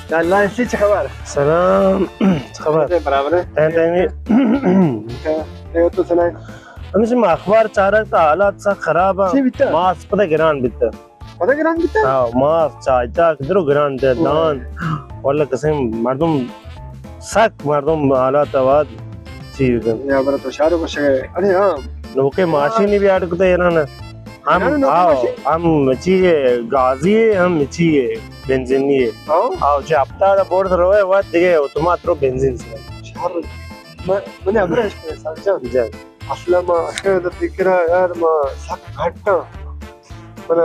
یا اللہ، ایسی چه خبر؟ سلام، چه خبر؟ برابر ہے؟ تین تینی۔ اے تو سنائے۔ ہمیشہ ما اخبار چارگ تا حالات سک خراب ہیں۔ چی بیتا؟ ماس پدا گران بیتا۔ پدا گران بیتا؟ ہاں، ماس، چائے، چاک درو گران دے، اوہ۔ دان۔ واللہ قسم مردم سک مردم حالات آباد چی بکن۔ یا برا تو شارو بشے۔ ارے ہاں۔ نوکے ماشینی بھی اڈ کتے ایران۔ ہم، نہ، نہ، نوکے آؤ، ماشین۔ ہم چی ہے، گازی ہے، ہم چی ہے، بنزینی ہے۔ ہاں۔ آؤ، چہ ہفتاد برد روئے، وقت دیگه اتومات رو بنزین سے۔ شارو۔ من، من ابرش پہ سر جان۔ جان۔ اصلا ما اشکر دا فکر یار، ما سک گھٹا۔ من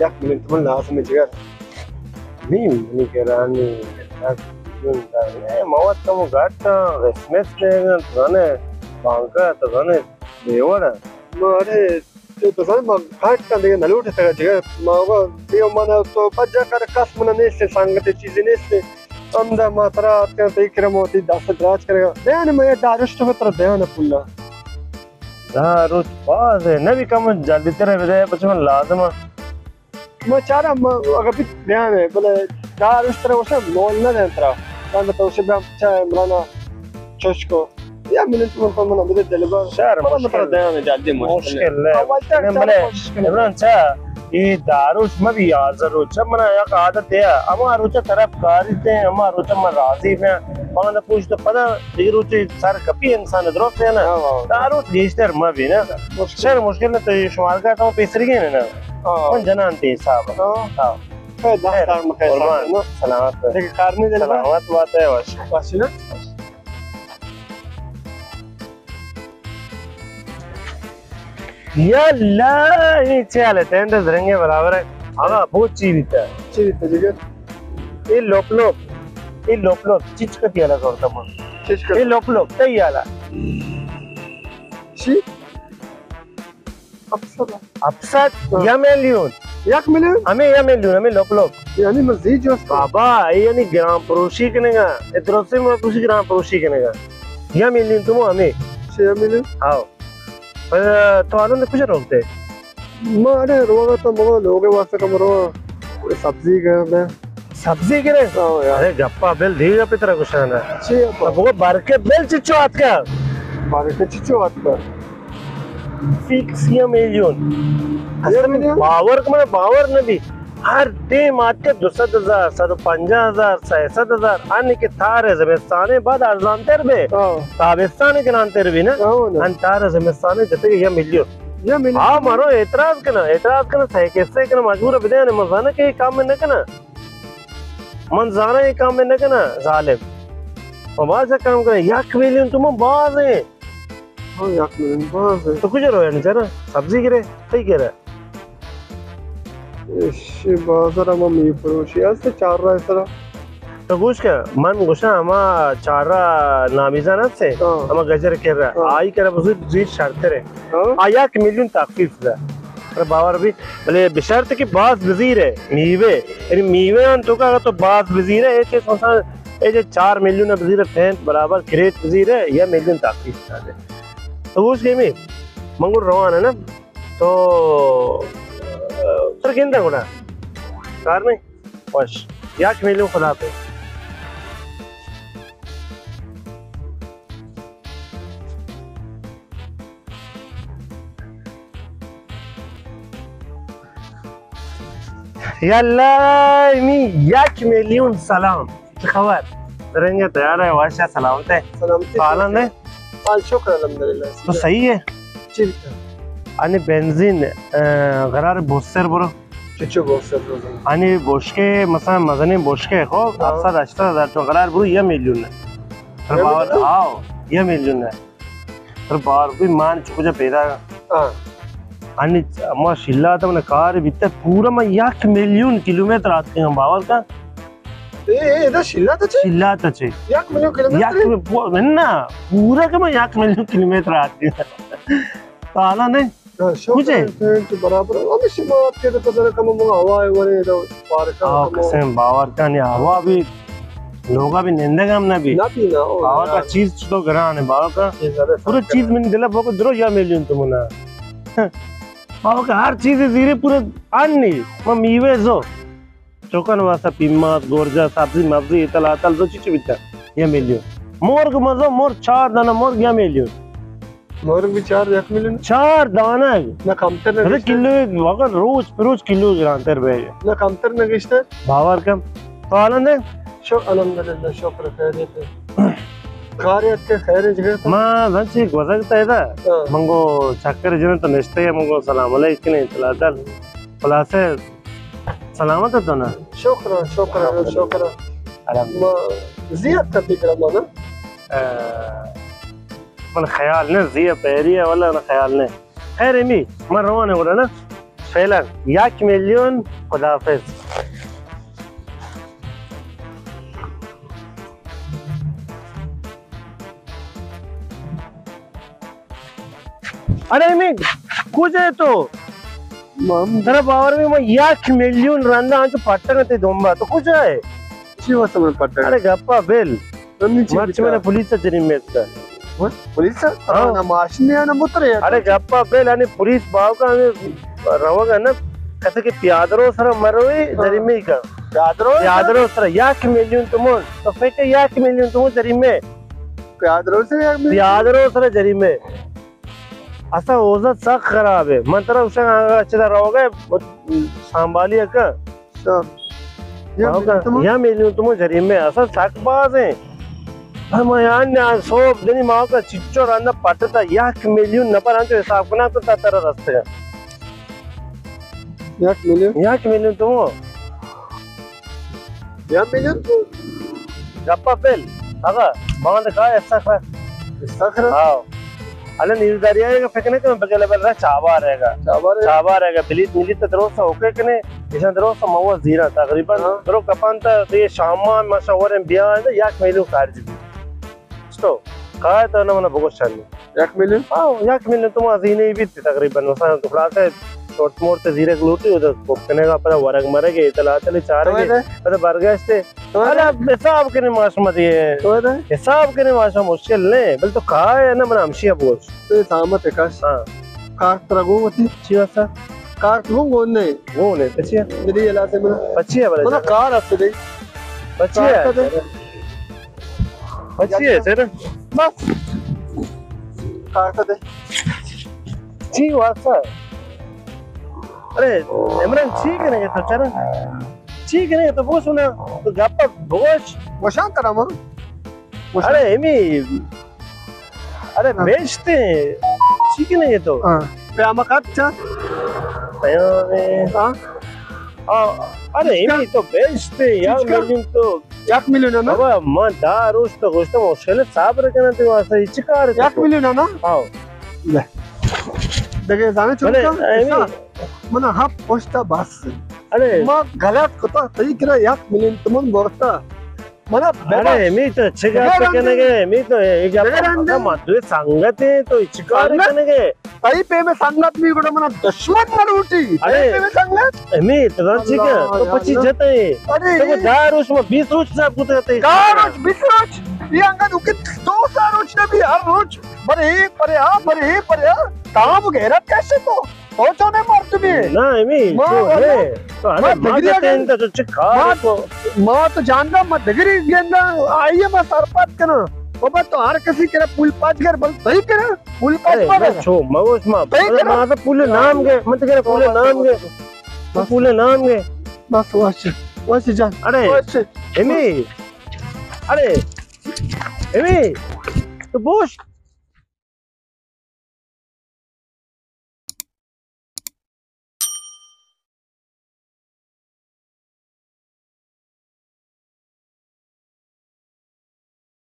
یک منٹ من لازم ہے جگر۔ نہیں، منی کرانی، یک منٹ، اے، موت کم گھٹا، قسمت نے، تو نے، بانکا، تو نے، دیوڑا۔ ما، ارے، تو، تو زانئے ما کاٹ کن دگہ نہ لوٹ تگا جگر۔ ما گو دیو من تو پجا کر کس من نیست، سنگت چیزی نیست۔ ہمدا ما ترا آتکن تئی کرم وتی دست دراج کرگا۔ دیان ما یہ دارشت کو ترا دیان پولا۔ داروش باز ہے، نبی کم جلدی تر بدے، پچ من لازم ہے۔ ما چارا ما اگر بیت دیان ہے، بلے داروش ترا وشا مول نہ دین ترا۔ کان تو وشا بیا چا عمرانا چوش کو۔ یا منٹ من تو منا بدے دلبر۔ شر، منا مشکل۔ مطلب دیان جلدی مشکل۔ مشکل ہے۔ اول تک نہیں، چارا بلے کوشش کریں۔ عمران چا، یہ داروش ما بھی حاضر ہو۔ چا منا یک عادت ہے۔ اما روچا طرف کاری تے، اما روچا ما راضی میں۔ منا پوچھ تو پدا، دیگه روچے سر کپی انسان درست ہے نا۔ ہاں، ہاں۔ داروش گیشتر ما بھی نا۔ مشکل۔ شر مشکل نہ تو یہ شمار کا تو پیسری گئے نا۔ ہاں۔ من جنان تے حساب۔ ہاں۔ ہاں۔ خیر، دست خیر، درد مکے قربان۔ سلامت۔ دیکھ کار نہیں دلبر۔ سلامت بات ہے، وش۔ وش نا؟ یا اللہ، اے چے حال ہے؟ ٹینڈ زرنگے برابر ہے۔ آغا، بہت چی بیتا ہے۔ چی بیتا جگر؟ A loop loop, a loop loop, Chach کتی حالا زورتا من۔ چچ کتی؟ اے لوپ لوپ، تئی حالا۔ چی؟ ہپت سد۔ ہپت سد؟ ہاں۔ یا میلیون۔ یک میلیون؟ ہمیں یا میلیون، ہمیں لوپ لوپ۔ یعنی مزید جو است۔ بابا، اے یعنی گران پروشی کنگا۔ اے درستی میں پروشی گران پروشی کنگا۔ یا میلیون تو ہمیں۔ چھ میلیون؟ ہاں۔ پر تو آلو نے کجا روک دے؟ ما ارے روگا تو مگو لوگے واسطے کم رو سبزی گئے۔ سبزی گرے؟ ہاں یار۔ ارے گپا بل، دی گپے ترا گشانا۔ چی گپا؟ اب وہ بارکے بل چچو آتکا۔ بارکے چچو آتکا؟ فکس یا میلیون۔ یا اصلاً میلیون؟ باور کن، من باور نبی۔ ہر ٹیم آتکا دو سد ہزار، سد و پنجاہ ہزار، سئے سد ہزار، آنی کہ تار زمستانے بعد ارزان تر بے۔ ہاں۔ تابستان گران تر بے نا۔ ہاں نا۔ ان تار زمستانے جتے یا میلیون۔ یا میلیون۔ ہاں، مارو اعتراض کنا، اعتراض کنا، سہی کسے کنا، مجبور بدے نے، من زانا کہ یہ کام میں نہ کنا۔ من زاناں اے کام ءَ نہ کناں، ظالم۔ من باز یک کام کناں، یک میلیون تومن باز ایں۔ ہاں، یک میلیون باز ایں۔ تو کجا رو یعنی چارا؟ سبزی گرے؟ کئی گرے؟ ایشی بازار ءَ ما میوہ فروشی است چار راہ سرا۔ تو گوش کن، من گوشاں ہما چار راہ نامیزان است، ہاں۔ ہما گجر کرا، ہاں۔ آئی کرا بزرگ زیر شرتر ایں۔ ہاں۔ آ یک میلیون تخفیف دے۔ ارے باور بی، بلے بشرط کہ باز بزیرے، میوہ، یعنی میوہ آن تو کا تو باز بزیرے، اے چیز مثلاً، اے چیز چار میلیون بزیرے، پینٹ برابر کریٹ بزیرے، یا میلیون تخفیف دے۔ تو گوش گئی می، منگل روان ہے نا، تو، تر گندہ گڑا، کار نہیں، وش، یک میلیون خدا پہ۔ یلا، امی یک میلیون سلام۔ چه خبر؟ درنگے تیار ہے، واشا سلامت ہے؟ سلامتی۔ حالاں ہے؟ حال شکر الحمدللہ۔ تو صحیح ہے؟ چی بیتا؟ انی بنزین، اه، قرار بوستر برو۔ چچو بوستر برو؟ انی بوشکے، مثلاً مزنیں بوشکے، خب، ہاں۔ ہفت سد ہشت سد ہزار تو قرار برو، یہ میلیون ہے۔ یہ باور، میلیون؟ آؤ، یہ میلیون ہے۔ پر باور بی مان چکو جا پیدا۔ ہاں۔ انی ما شیلات من کار بیتا پورا ما یک میلیون کیلومتر آتکے ہم باور کا۔ اے، اے، ادا شیلات اچے؟ شیلات اچے۔ یک میلیون کیلومتر؟ یک می-، پو-، نہ، پورا کہ ما یک میلیون کیلومتر آتکے۔ تو حالا نہیں؟ ہاں، شوق کجے؟ ہے، تو برابر۔ ہمیشہ ما آتکے تو پتہ نہ کم ما ہوا ہے ورے، تو پارکا ہاں، کم۔ قسم باور کا نہیں، ہوا بھی لوگا بھی نندگ ہم نہ بی۔ نہ بی نا، او باور کا یار۔ چیز تو گران ہے، باور کا۔ یہ زیادہ پورا سخت چیز ہے۔ من دل بوکو درو یا میلیون تو منا۔ باور کا ہر چیز زیرے پورا ان نہیں، ما میوے زو۔ چوکان واسطہ پیماز، گورجا، سبزی مبزی، اتل اتل تو چی چی بیتا؟ یک میلیون. مرگ مزو، مرگ چار دانہ، مرگ یک میلیون. مرگ بھی چار، یک میلیون؟ چار دانہ. نہ کمتر نہ گیشتر؟ کلو، واقعا روز پہ روز کلو گرانتر بے. نہ کمتر نہ گیشتر؟ باور کن. تو حالا دے؟ شو، الحمدللہ، شکر خیریت ہے. کاریت کے خیر جگہ تا؟ ما زن چی گوزگ تا ادا. ہاں. منگو چکر جن تو نشتے، منگو سلام علیکم، اطلاع دل. خلاصے سلامت تو نا؟ شکر، شکر، شکر. الحمدللہ. ما زیاد کپی کرا مانا. من خیال نہ زی پیری ہے، واللہ من خیال نہ. خیر امی، من روان گڑا نا. فعلا یک میلیون، خداحافظ. ارے امی، کجا ہے تو؟ ترا باور بھی من یک میلیون رندا انچو پٹگا تے دمبا، تو کجا ہے؟ چی واسطہ من پٹگ؟ ارے گپا بل. مرچی من پولیس جریمہ اتکا. پولیس؟ ہاں. نا ماشین نے نا مترے. ارے گپا بل، انی پولیس باو کا ہمیں روگا نا، کہتے کہ پیادرو سر مروی. ہاں. جریمہ کا. پیادرو؟ پیادرو سر یک میلیون تومن. تو فکر یک میلیون تومن جریمہ. پیادرو سر یک میلیون؟ پیادرو سر جریمہ. اصلا اوزت سخت خراب ہے. من ترا گوشاں اگر اچھا روگا سنبھالی کا. اچھا. یک میلیون تومن؟ یک میلیون تومن جریمہ اصلا سک باز ہیں. ہم یعنی صوب دنی ما کا چچو رندا پٹتا یک میلیون نفر انچو حساب کنا تو تا ترا رستے. یک میلیون؟ یک میلیون تومن. یک میلیون تومن؟ گپا بل. آقا، باند کا ایسا خرا. ایسا خرا؟ ہاں. اللہ نیل دریا ہے کہ فکر نہیں کروں، بگل بل رہا چابا رہے گا. چابا رہے گا. چابا رہے گا. بلیت ملیت تو درست اوکے کنے، ایشان درست موا زیرا تقریباً. ہاں. درو کپان تا یہ شاما ما شورن بیا ہے، یک میلیون خارج بھی. تو کہا تو نہ منا بگوشانی. یک میلیون؟ ہاں، یک میلیون تومن ہزینہ ہی بیت تقریباً. مثلاً تو خلاص ہے، چھوٹ موٹ تے زیرک لوٹی، ادھر کوک کنے گا، پدا ورگ مرگ ہے، اتلا اتلی چارے تو گے، ہے؟ پدا برگشتے. تو ہے؟ حالا حساب کنے ما شما دیے. تو ہے؟ حساب کنے ما شما مشکل نہیں، بل تو کہا ہے نا، من ہمشی اب گوش. تو یہ سامت ہے کاش. ہاں. کار ترا گو ہوتی؟ چی واسطہ؟ کار تو گو نہیں. گو نہیں، پچی ہے؟ میری علاقے میں. پچی ہے بڑا؟ مطلب کار ہستے دے. پچی ہے؟ کار تو دے. پچی ہے سر؟ بس. کاغذ دے. چی واسطہ؟ ارے عمران، چی کنے تو چرا؟ چی کنے تو بوش نا، تو گپ بوش. وشان ترا ما. ارے امی، ارے ہاں. بیشتے. چی کنے تو؟ ہاں. پیامہ کت چا؟ پیامہ. ہاں. آ، ارے امی تو بیشتے، یک میلیون تو. یک میلیون نا؟ بابا، من دہ روچ تو گوشتم، مشکل صبر کنن تو واسطہ، یہ چی کار ہے؟ یک میلیون نا؟ ہاں. لے. دگہ زانے چون بلے، کن؟ امی. ایسا، منا ہپ پشتا بس. ارے. ما غلط کتا، تئی کرا یک میلیون تومن برتا. منا ببخش. ارے، امی تو چی گپ کنگے؟ امی تو یہ گپ، ما دوی سنگت ہیں، تو چی کار کنگے؟ تئی پیم سنگت می گڑا منا دشمن ملوٹی. ارے، تئی پیم سنگت؟ امی، تو زان چی کہ؟ تو پچی جتے. ارے. تو دہ روچ ما بیس روچ صاحب کو تے. دہ روچ، بیس روچ؟ یہ انگا دو کے دو سا روچ نہ بھی، ہر روچ. برے، برے آ، برے، برے آ. تام غیرت کیسے تو؟ تو چونے مردمے؟ نا، امی، ما تو واللہ، ہے. تو ارے، ما ما دگری گتے اگر، انت تو چی کار ما، کو؟ ما تو جاندا، ما دگری گندا، آئیے ما سرپد کنا. بابا تو ہر کسی کرا پول پاچ گر، بل تئی کرا پول پاچ ارے، گر. بس چھو، ما اس ما، تئی کرا؟ ما تو پول نام گے، من تو کرا پول نام گے. تو پول نام گے. بس واش، واش جان. ارے، واش. امی، ارے، امی، تو بوش.